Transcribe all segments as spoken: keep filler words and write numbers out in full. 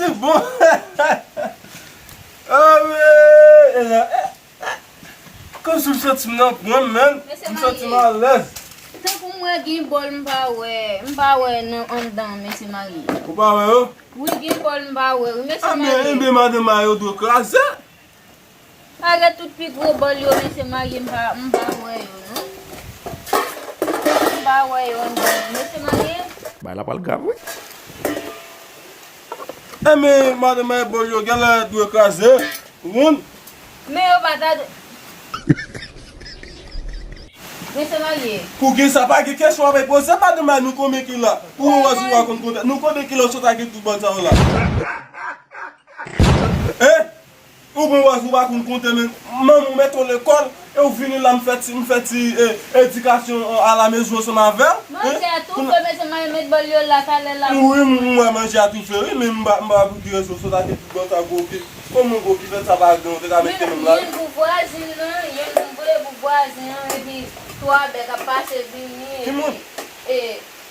Se bon. Ah, men, e la, eh, eh, kòmsi m santi m nan pran m, men. M santi m alèz. Tankou m wè gen bòl m pa wè, m pa wè nan anndan, mesye marye. Ou pa wè yo? Wi, gen bòl m pa wè, wi, mesye marye. Ah, men, enben, madanm marye yo dwe kraze. Malgre tout pi gwo bòl yo, mesye marye, m pa, m pa wè yo, non. M pa wè yo anndan, mesye marye. Bagay la pral grav, wi. Enben, madanm marye, bòl yo genlè dwe kraze, ou konprann? Men yo pa ta dwe. Mesye marye. Pou ki sa pa gen kesyon ap poze, madanm marye, nou konbyen ki la? Pou mwen wè si w pa konn konte. Nou konbyen ki la w sot ak tout bòl sa yo la? Hein? Ou bon waz ou pa konn konte men. Manman w mete w lekòl, e w vini la m fè ti, m fè ti, eh, edikasyon, eh, alamezon ansanm avè w. Manje a toufe, mesye marye, met bòl yo la, talè la. Wi, m, m wè manje a toufe, wi, men m pa, m pa pou ki rezon, sot ak tout bòl sa gwo ki, kòman gwo ki fè sa pa gen, w te ka mete menm la. Youn pou vwazin nan, youn pou voye pou vwazin an, epi twa bèk ap pase vini, epi. Ki moun?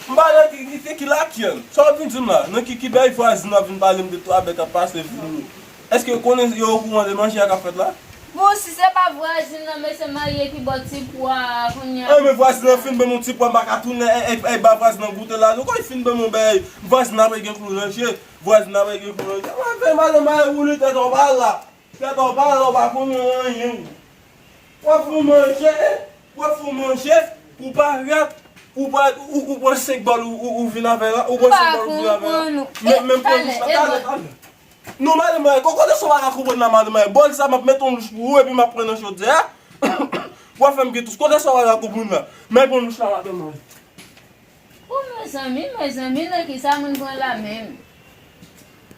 M pa nan ki, ki, ki, ki lakyèl. Sa w ap vin di m la? Nan ki, ki bèy vwazin ap vin pale m de twa bèk ap pase vini? Èske yo konnen, yo okouran de manje a k ap fèt la? Bon, si se pa vwazin nan, mesye marye ki ba w ti pwa a, kounye a. Enben, vwazin nan fin ban m yon ti pwa, m pa ka tounen, e, e, e, ba vwazin nan goute la. Nou konn fin ban m yon bèy, vwazin nan ap gen klou nan je, vwazin nan ap gen klou nan je. Mwen fè madanm marye woule tèt an ba la. Tèt an ba la, w pa konnen anyen. W ap fè w manje, w ap fè w manje, pou parèt, ou pa, ou, ou pran senk bòl, ou, ou, ou vin avè la, ou pran senk bòl, ou vin avè la. Men, men pran bouch la, talè, talè. Non, madanm mwen, ko-, kote sa w pa ka konprann la, madanm mwen? Bòl sa, m ap mete yon louch pou ou, epi m ap pran nan chodyè a. W ap fè m gen tous. Kote sa w pa ka konprann la? Men pran louch la, madanm mwen. O mezanmi, mezanmi, nan kisa moun pran la menm?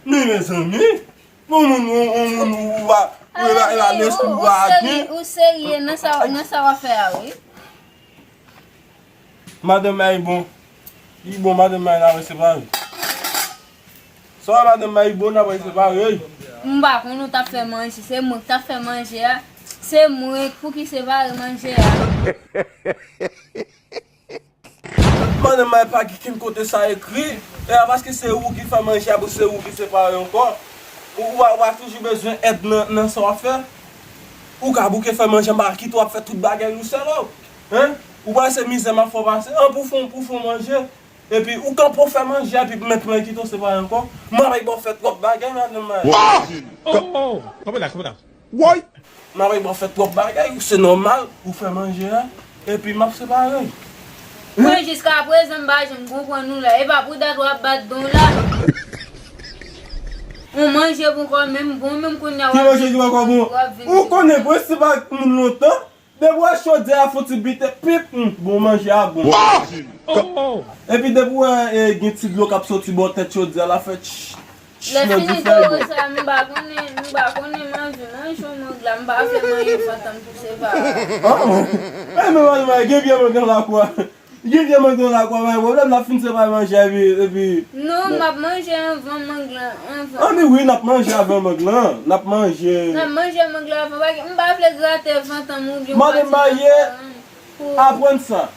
Men mezanmi, yon moun, yon, yon moun ou pa, ou la, la lespri ou pa gen. Ou serye nan sa, nan sa w ap fè a, wi. Madanm Mayi bon. Li bon, madanm Mayi n ap separe. Sa w madanm Mayi bon, n ap separe. M pa konn ou t ap fè manje, se mwen k t ap fè manje a. Se mwen k pou ki separe manje a. Madanm Mayi pa gen kenn kote sa ekri. E a paske se ou ki fè manje a, pou se ou ki separe ankò. Ou, ou pa, ou pa toujou bezwen èd nan, nan sa w ap fè. Ou ka bouke fè manje, m pa kite w ap fè tout bagay ou sèl ou. Hein? Ou panse mizè m ap fè w pase? An pou fon, pou fon manje. Epi ou kanpe w fè manje, epi mèt mwen kite w separe ankò. M ap ba w fè twòp bagay, madanm Mayi. Wa! Oh, oh, oh. Kanpe la, kanpe la. Woy! M ap ba w fè twòp bagay, se nòmal, ou fè manje a, epi m ap separe. Mwen jiskaprezan m pa janm konprann ou la. E pa pou dat w ap bat don la. Ou manje pou kò menm bon, menm kounye a w ap vin. Ki manje ki pa kò bon? Ou konnen prensip ak moun lontan. Depi w wè chodyè a fouti bite pip, hmm, bon manje a bon. Oh! Epi depi w wè, eh, gen ti dlo k ap soti bò tèt chodyè a, l ap fè tch, tch, nan dife a bon. Lè fini dlo sa, m pa konnen, m pa konnen manje, manje yon mang la, m pa vle manje fantan m pou separe. Ah, ah. Eh, men madanm Mayi, gen vye mang nan lakou a. Gen vye mang nan lakou a, pa gen pwoblèm, n ap fin separe manje a, epi, epi. Non, m ap manje anvan mang lan, anvan. Anben wi, n ap manje avan mang lan, n ap manje. N ap manje mang lan avan, pa gen, m pa vle grate fantan m oubyen. Madanm Mayi, aprann sa.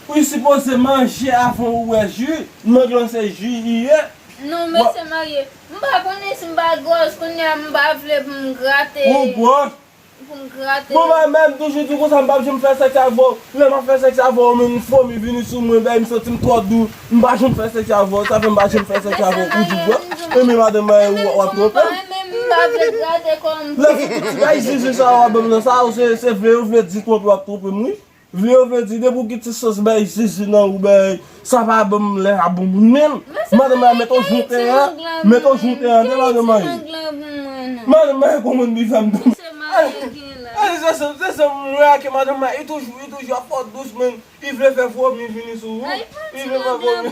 Ou sipoze manje avan ou bwè ji, mang lan se ji li ye. Non, mesye marye, m pa konnen si m pa gwòs, kounye a m pa vle pou m grate. Ou gwòs? Pou m grate. Bon, mwen menm, toujou di konsa, m p ap janm fè sèks avè w. Lè m ap fè sèks avè w, menm fwomi vini sou mwen, bèy, m santi m twò dou. M pa janm fè sèks avè w, sa fè m pa janm fè sèks avè w. Ou di gwòs. Enben madanm mwen, w ap twonpe m. Lè se tout ti bèy zizi sa w ap ban m nan, sa yo se, se vle yo vle di twonpe w ap twonpe m, wi. Vle yo vle di, depi w gen ti sans bay zizi nan ou bay, sa pa ban m lè a bon moun menm. Madanm mwen, mete w joute a, mete w joute a, de madanm mwen. Madanm mwen, kòman li fè m tou? Ay, se, se, se, se, mwen ak madanm mwen, li toujou, li toujou ap fè w dous, men li vle fè fwomi vini sou ou. Li vle fè fwomi.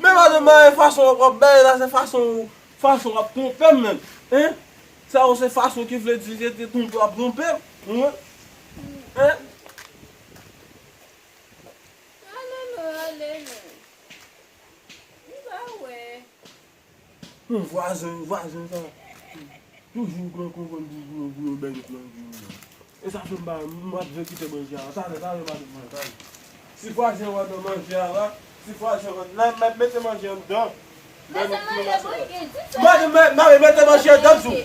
Men madanm mwen, fason w ap bay la, se fason, fason w ap twonpe m menm. Hein? Sa yo se fason ki vle di se te twonpe w ap twonpe m. Hein? Ale non, ale non. M pa wè. Yon vwazen, yon vwazen sa. Toujou pran konprann pou, pou, pou yo bèl nan vi w. E sa fè m pa, m ap vle kite manje a. Talè, talè, madanm mwen, talè. Si vwazen wè nan manje a la, si vwazen wè, nan, nan mete manje anndan. Madanm, mwen, mwen, mete manje dan sou.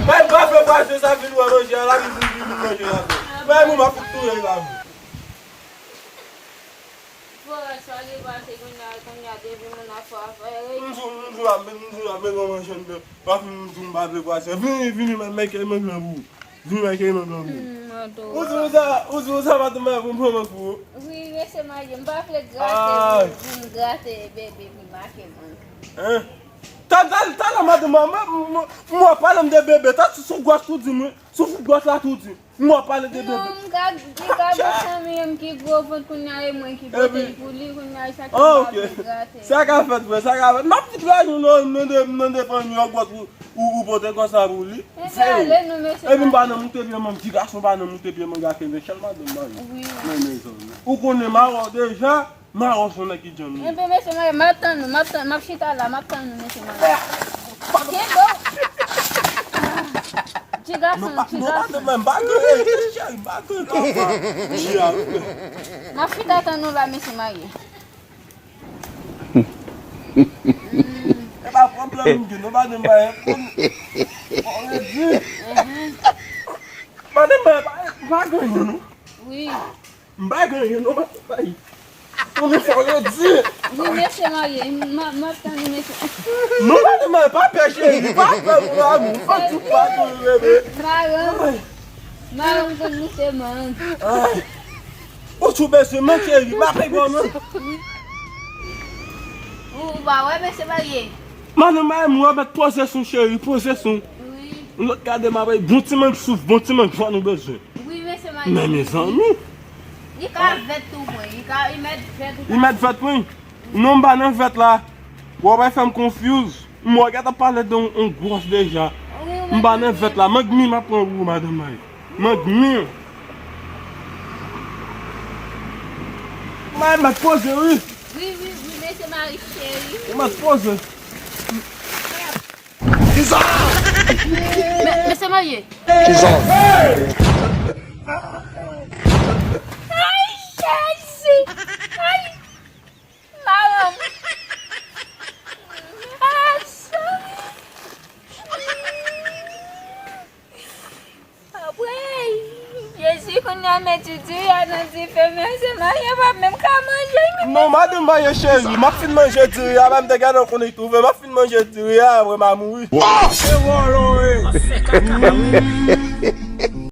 Mwen pa fè pase sa vin wè manje a la, vin, vin, vin manje la. Mwen, mwen, m ap fout touye la. Fò sa li pase kounye a, kounye a depi moun ap fè afè, wi. M sou, m sou la, m sou la, men manje m de. Pa fin m di m pa vle pase. Vini, vini, men, men kèy manje pou ou. Vini, men kèy manje pou ou. Hmm, mwen tou. Ou di ou sa, ou di ou sa, madanm mwen, pou m pran pou ou. Wi, mesye marye, m pa vle grate, pou m grate bebe, pou make mwen. Hein? Talè, talè, madanm mwen, mwen, mwen, mwen pale m de bebe, ta sou, sou gwòs tou di mwen, sou gwòs la tou di. Mwen pale de bebe. Non, m ka, li ka bon fanmi an ki gwo vant kounye a, e mwen ki pote l pou li, kounye a, sa ki pa vle grate. Sa ka fèt vre, sa ka fèt. M ap fout raje w nan, nan de, nan de fanmi an gwòs ou, ou, ou pote konsa pou li. Ebyen, ale non, mesye. Epi m pa nan moute pye manga, ti gason pa nan moute pye manga kenbe chèl madanm mari. Wi. Men, mezanmi. Ou konnen m a wè w deja. Mawon se yon nèg ki djanm li. Enben, mesye, m ap tann nou, m ap tann, m ap chita la, m ap tann nou, mesye, m ap. Kenbe w. Ti gason, ti gason. Non, pa, non, pa de menm, pa de, cheri, pa de, non, pa. Tia, wi. M ap chita tann nou la, mesye marye. E pa pwoblèm, m di, non, pa de menm, pa de. Pa de menm, pa, pa de, non. Wi. M pa gen anyen non, madanm mari. Ou nou fò redi. Wi, mesye marye, m, m, m ap tann ou, mesye. Non, madanm mari, pa pè, cheri, pa pè, mon amour, pa di pa di, bebe. Madanm, madanm konn nou se mang. Ay. Ou sou bese, men cheri, pa pè, non. Ou pa wè, mesye marye. Madanm mari, m wè, mèt poze sou, cheri, poze sou. Wi. Lòt gade, m ap bon ti mang souf, bon ti mang jwa nou bezwen. Wi, mesye marye. Men mezanmi. Li ka vèt tou, mwen. Li ka, li mèt vèt ou. Li mèt vèt, wi. Non, m pa nan vèt la. Ou pa fè m confuse. M wè w gentan pale de yon, yon gwòs deja. Wi, wi. M pa nan vèt la. Mang mi m ap pran pou ou, madanm mari. Mang mi. Mari, mèt poze, wi. Wi, wi, wi, mesye mari cheri. Ou mèt poze. Kisa? Men, mesye marye. Kisa? Ay, Jezi! Ay, madanm! Ay, Jezi! Apre, Jezi, kounye a, met ti diri a nan dife, mesye marye pa menm ka manje l. Non, madanm marye cheri, m ap fin manje diri a, pa m te gade w konnen twouve, m ap fin manje diri a, apre m a mouri. Se vòlò, wi.